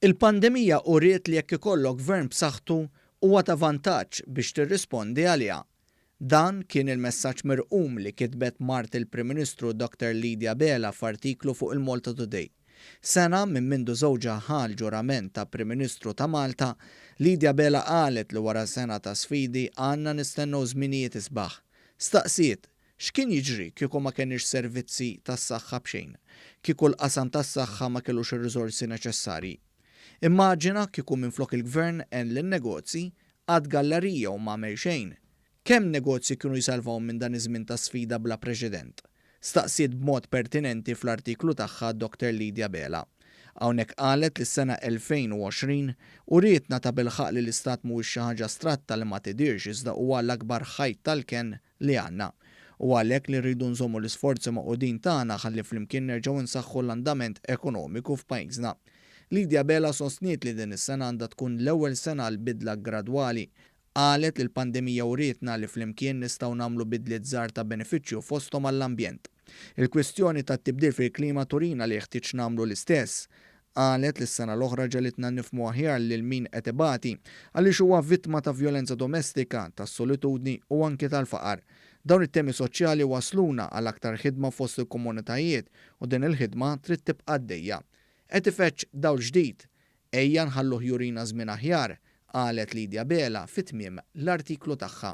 Il-pandemija uriet li jekk ikollok gvern b'saħħtu huwa ta' vantaġġ biex tirrispondi għaliha. Dan kien il-messaġġ mirqum li kitbet mart il-Prim Ministru Dr Lydia Abela f'artiklu fuq il-Malta Today. Sena minn mindu żewġha ħa l-ġurament ta' Prim Ministru ta' Malta, Lydia Abela qalet li wara sena ta' sfidi għandna nistennew żminijiet isbaħ. Staqsiet, X'kien jiġri kieku ma kenniex servizzi tas-saħħa b'xejn? Kieku l-qasam tas-saħħa ma kellux ir-riżorsi neċessarji? Immaġina kieku minflok il-Gvern għen lin-negozji, qagħad gallarija u m'għamel xejn. Kemm negozji kienu jsalvaw minn dan iż-żmien ta' sfida bla preċedent? Staqsiet b'mod pertinenti fl-artiklu tagħha Dr Lydia Abela. Hawnhekk qalet li s-sena 2020 urietna tabilħaqq li l-Istat mhuwiex xi ħaġa astratta li ma tidhirx iżda huwa l-akbar ħajt tal-kenn li għandna. Huwa għalhekk li rridu nżommu l-isforzi magħqudin tagħna ħalli flimkien nerġgħu nsaħħu l-andament ekonomiku f'pajjiżna. Lydia Abela sostniet li din is-sena għandha tkun l-ewwel sena għal bidla gradwali. Qalet li l-pandemija urietna li flimkien nistgħu nagħmlu bidliet żgħar ta' benefiċċju fosthom għall-ambjent. Il-kwistjoni tat-tibdil fil-klima turina li jeħtieġ nagħmlu l-istess. Qalet li s-sena l-oħra ġegħlitna nifhmu aħjar lil min qed ibati għaliex huwa vittma ta' vjolenza domestika, tas-solitudni u anki tal-faqar. Dawn it-temi soċjali wassluna għal aktar ħidma fost il-komunitajiet u din il-ħidma trid tibqa' għaddejja. Qed ifeġġ dawl ġdid. Ejja nħalluh jurina żmien aħjar, qalet Lydia Abela fi tmiem l-artiklu tagħha.